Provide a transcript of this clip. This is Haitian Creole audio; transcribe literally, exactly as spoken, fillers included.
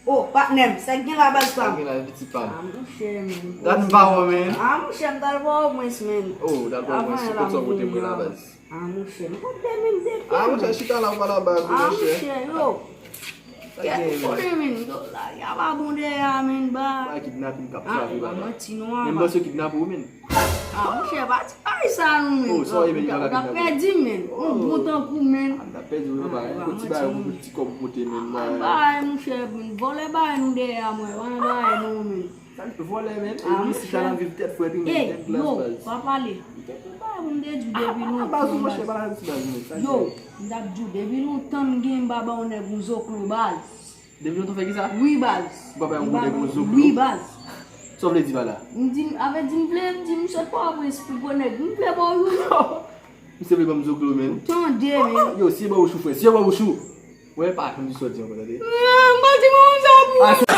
Oh, patnè m, sa k gen la baz pa m? Sa k gen la, pitit pa m? Ah, monchè, men. Dat m pa wè w, men. Ah, monchè, m t al wè w, mwen, men. Oh, dat m pa wè w, mwen. Avan se la, kot sa w pote mwen la baz? Ah, monchè, m konn de men depi. Ah, monchè, chita la, w pa la baz, monchè. Ah, monchè, yo. Sa k gen, men? Kèt konnen, men. Yo, la, y a pa bon dèyè a, men, ba. Ba kidnapin k ap frape, ba. Ah, manti, non, men ba. M panse yo kidnape w, men. Ah, monchè, pa di bagay sa non, men. Oh, sa w ye, men, yo pa ka kidnape w. Ou t ap pèdi m, men. Yon bon tankou, men. Ah, m t ap pèdi w, non, ba. Yon ti bagay, yon ti kòb ou pote, men, ba. Bay, monchè, men. Vòlè bay nou dèyè a, mwen. Pa nan bagay nou, men. Sa k vòlè, men? Ah, monchè. Isit la n ap viv tèt frèt, wi, men. Tèt glas, baz. Yo, pa pale. Tèt bay pou m te di w depi lontan, baz. Ah, baz, monchè, pa nan ti baz, men. Sa k gen? Yo, m t ap di w, depi lontan m gen, m pa ba yon nèg yon zoklo, baz. Depi lontan w fè kisa? Wi, baz. Ou pa bay yon gwo nèg yon zoklo? Wi, baz. Sa w vle di pa la? M di, avè di m vle, m di m sot Pòtoprens pou gwo nèg. M vle ba w youn. Misye vle ban m zoklo, men. Tande, men. Yo, siye bò bouch ou, frè. Siye bò bouch ou. Wè, pa janm di sa w di ankò, tande. Ah, m pa di moun sa pou ou. Ah,